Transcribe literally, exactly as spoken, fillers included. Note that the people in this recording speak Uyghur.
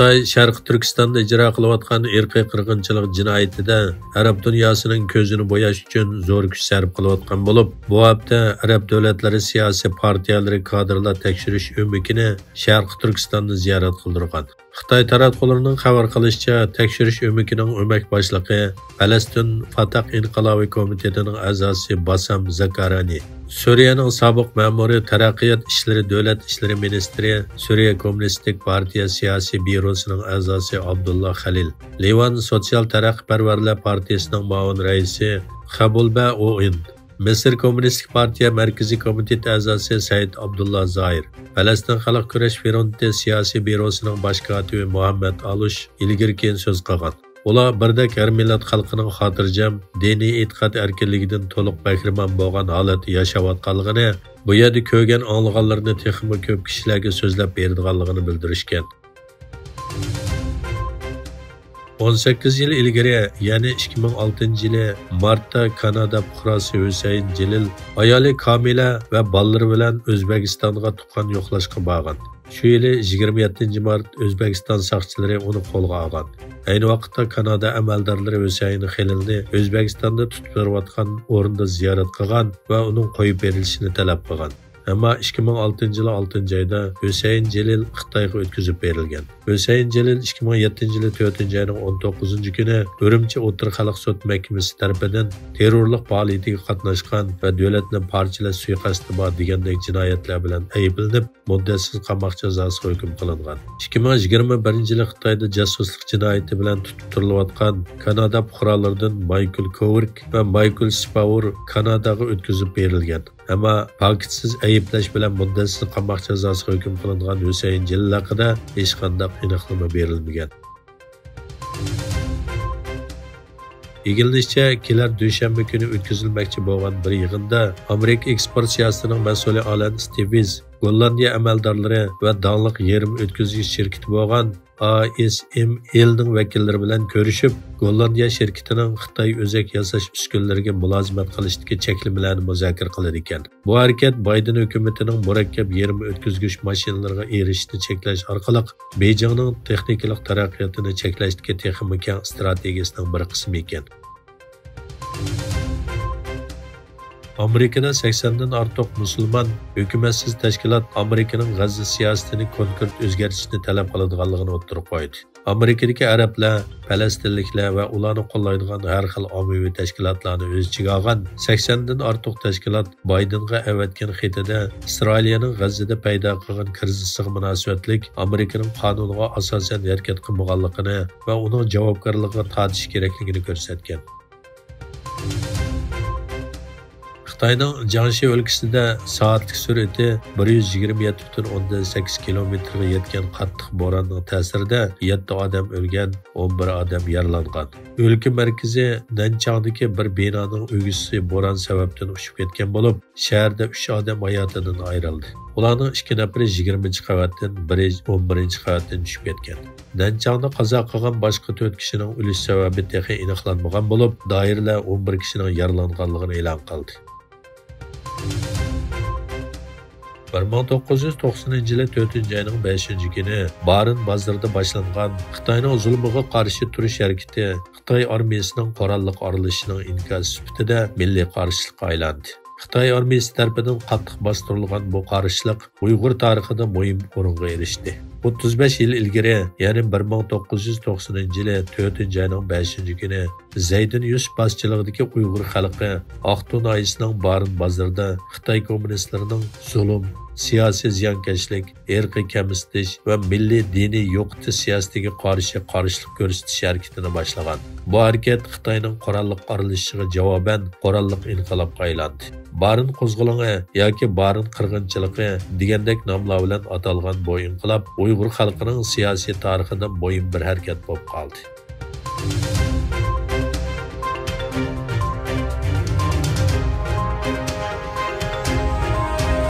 خىتاي شەرقىي تۈركىستاندا ئىجرا قىلىۋاتقان ئىرقىي قىرغىنچىلىق جىنايىتىدە ئەرەب دۇنياسىنىڭ كۆزىنى بوياش ئۈچۈن زور كۈچ سەرپ قىلىۋاتقان بولۇپ، بۇ ھەپتە ئەرەب دۆلەتلىرى سىياسىي پارتىيەلىرى كادىرلار تەكشۈرۈش ئۆمىكىنى شەرقىي تۈركىستاننى زىيارەت قىلدۇرغان. خىتاي تاراتقۇلىرىنىڭ خەۋەر قىلىشىچە، تەكشۈرۈش ئۆمىكىنىڭ ئۆمەك باشلىقى پەلەستىن فاتاھ ئىنقىلابىي كومىتېتىنىڭ ئەزاسى باسام زاكارانى، سۈرىيەنىڭ سابىق مەمۇرى، تەرەققىيات ئىشلىرى دۆلەت ئىشلىرى مىنىستىرى، سۈرىيە كوممۇنىستىك پارتىيە سىياسىي بيۇروسىنىڭ ئەزاسى ئابدۇللا خەلىل، لىۋان سوتسىيال تەرەققىيپەرۋەرلەر پارتىيىسىنىڭ مۇئاۋىن رەئىسى خەبۇلبە ئوئىن، مىسىر كوممۇنىستىك پارتىيە مەركىزىي كومىتېت ئەزاسى سەئىد ئابدۇللا زاھىر، پەلەستىن خەلق كۈرەش فرونتى سىياسىي بيۇروسىنىڭ باش كاتىپى مۇھەممەد ئالۇش ئىلگىرى-كېيىن سۆز قىلغان. ئۇلار بىردەك ھەر مىللەت خەلقىنىڭ خاتىرجەم، دىنىي ئېتىقاد ئەركىنلىكىدىن تولۇق بەھرىمەن بولغان ھالەتتە ياشاۋاتقانلىقىنى، بۇ يەردە كۆرگەن، ئاڭلىغانلىرىنى تېخىمۇ كۆپ كىشىلەرگە سۆزلەپ بېرىدىغانلىقىنى بىلدۈرۈشكەن. ئون سەككىز يىل ئىلگىرى، يەنى ئىككى مىڭ ئالتىنچى يىلى مارتتا كانادا پۇقراسى ھۈسەيىن جېلىل ئايالى كامىلە ۋە بالىلىرى بىلەن ئۆزبېكىستانغا تۇغقان يوقلاشقا بارغان. شۇ يىلى يىگىرمە يەتتىنچى مارت ئۆزبېكىستان ساقچىلىرى ئۇنى قولغا ئالغان. ئەينى ۋاقىتتا كانادا ئەمەلدارلىرى ھۈسەيىن خېلىلنى ئۆزبېكىستاندا تۇتۇپ تۇرۇۋاتقان ئورنىدا زىيارەت قىلغان ۋە ئۇنىڭ قويۇپ بېرىلىشىنى تەلەپ قىلغان. ئەمما ئىككى مىڭ ئالتىنچى يىلى ئالتىنچى ئايدا ھۈسەيىن جېلىل خىتايغا ئۆتكۈزۈپ بېرىلگەن. ھۈسەيىن جېلىل ئىككى مىڭ يەتتىنچى يىلى تۆتىنچى ئاينىڭ ئون توققۇزىنچى كۈنى ئۈرۈمچى ئوتتۇرا خەلق سوت مەھكىمىسى تەرىپىدىن تېررورلۇق پائالىيىتىگە قاتناشقان ۋە دۆلەتنى پارچىلاش سۇيىقەستى بار دېگەندەك جىنايەتلەر بىلەن ئەيىبلىنىپ، مۇددەتسىز قاماق جازاسىغا ھۆكۈم قىلىنغان. ئىككى مىڭ يىگىرمە بىرىنچى يىلى خىتايدا جاسۇسلۇق جىنايىتى بىلەن تۇتۇپ تۇرۇلۇۋاتقان كانادا پۇقرالىرىدىن مايكل كوۋىرك ۋە مايكل سپاۋۇر كاناداغا ئۆتكۈزۈپ بېرىلگەن. ئەمما پاكىتسىز ئەيىبلەش بىلەن مۇددەتسىز قاماق جازاسىغا ھۆكۈم قىلىنغان ھۈسەيىن جېلىل ھەققىدە ھېچقانداق ئېنىقلىما بېرىلمىگەن. ئىگىلىنىشىچە، كېلەر دۈشەنبە كۈنى ئۆتكۈزۈلمەكچى بولغان بىر يىغىندا ئامېرىكا ئېكسپورت سىياسىتىنىڭ مەسئۇلى ئالان ستىۋىز، گوللاندىيە ئەمەلدارلىرى ۋە داڭلىق يېرىم ئۆتكۈزگۈچ شىركىتى بولغان ئا ئېس ئېم ئېلنىڭ ۋەكىللىرى بىلەن كۆرۈشۈپ، گوللاندىيە شىركىتىنىڭ خىتاي ئۆزەك ياساش ئۈسكۈنىلىرىگە مۇلازىمەت قىلىشتىكى چەكلىمىلەرنى مۇزاكىرە قىلىدىكەن. بۇ ھەرىكەت بايدېن ھۆكۈمىتىنىڭ مۇرەككەپ يېرىم ئۆتكۈزگۈچ ماشىنىلىرىغا ئېرىشىشنى چەكلەش ئارقىلىق بېيجىڭنىڭ تېخنىكىلىق تەرەققىياتىنى چەكلەشتىكى تېخىمۇ كەڭ ئىستراتېگىيەسىنىڭ بىر قىسمى ئىكەن. ئامېرىكىدا سەكسەندىن ئارتۇق مۇسۇلمان ھۆكۈمەتسىز تەشكىلات ئامېرىكىنىڭ غەززە سىياسىتىنى كونكرېت ئۆزگەرتىشنى تەلەپ قىلىدىغانلىقىنى ئوتتۇرىغا قويدى. ئامېرىكىدىكى ئەرەبلەر، پەلەستىنلىكلەر ۋە ئۇلارنى قوللايدىغان ھەر خىل ئاممىۋى تەشكىلاتلارنى ئۆز ئىچىگە ئالغان سەكسەندىن ئارتۇق تەشكىلات بايدېنغا ئەۋەتكەن خېتىدە ئىسرائىلىيەنىڭ غەززىدە پەيدا قىلغان كىرىزىسىغا مۇناسىۋەتلىك ئامېرىكىنىڭ قانۇنىغا ئاساسەن ھەرىكەت قىلمىغانلىقىنى ۋە ئۇنىڭ جاۋابكارلىقىغا تارتىش كېرەكلىكىنى كۆرسەتكەن. خىتاينىڭ جياڭشى ئۆلكىسىدە سائەتلىك سۈرئىتى بىر يۈز يىگىرمە يەتتە پۈتۈن ئوندىن سەككىز كىلومېتىرغا يەتكەن قاتتىق بوراننىڭ تەسىرىدە يەتتە ئادەم ئۆلگەن، ئون بىر ئادەم يارىلانغان. ئۆلكە مەركىزى نەنچاڭدىكى بىر بىنانىڭ ئۆگزىسى بوران سەۋەبىدىن ئۇچۇپ كەتكەن بولۇپ، شەھەردە ئۈچ ئادەم ھاياتىدىن ئايرىلدى. ئۇلارنىڭ ئىككى نەپىرى يىگىرمىنچى قەۋەتتىن، بىرى ئون بىرىنچى قەۋەتتىن چۈشۈپ كەتكەن. نەنچاڭدا قازا قىلغان باشقا تۆت كىشىنىڭ ئۆلۈش سەۋەبى تېخى ئېنىقلانمىغان بولۇپ، دائىرىلەر ئون بىر كىشىنىڭ يارىلانغانلىقىنى ئېلان قىلدى. بىر مىڭ توققۇز يۈز توقسىنىنچى يىلى تۆتىنچى ئاينىڭ بەشىنچى كۈنى بارىن بازىرىدا باشلانغان خىتاينىڭ زۇلۇمىغا قارشى تۇرۇش ھەرىكىتى خىتاي ئارمىيىسىنىڭ قوراللىق ئارىلىشىشىنىڭ ئىنكاسى سۈپىتىدە مىللىي قارشىلىققا ئايلاندى. خىتاي ئارمىيىسى تەرىپىدىن قاتتىق باستۇرۇلغان بۇ قارشىلىق ئۇيغۇر تارىخىدا مۇھىم ئورۇنغا ئېرىشتى. ئوتتۇز بەش يىل ئىلگىرى، يەنى بىر مىڭ توققۇز يۈز توقسىنىنچى يىلى تۆتىنچى ئاينىڭ بەشىنچى كۈنى زەيدىن يۈسۈپ باشچىلىقىدىكى ئۇيغۇر خەلقى ئاقتۇ ناھىيەسىنىڭ بارىن بازىرىدا خىتاي كوممۇنىستلىرىنىڭ زۇلۇم، سىياسىي زىيانكەشلىك، ئىرقىي كەمسىتىش ۋە مىللىي دىنىي يوقىتىش سىياسىتىگە قارشى قارشىلىق كۆرسىتىش ھەرىكىتىنى باشلىغان. بۇ ھەرىكەت خىتاينىڭ قوراللىق ئارىلىشىشىغا جاۋابەن قوراللىق ئىنقىلابقا ئايلاندى. بارىن قوزغىلىڭى ياكى بارىن قىرغىنچىلىقى دېگەندەك ناملار بىلەن ئاتالغان بۇ ئىنقىلاب ئۇيغۇر خەلقىنىڭ سىياسىي تارىخىدا مۇھىم بىر ھەرىكەت بولۇپ قالدى.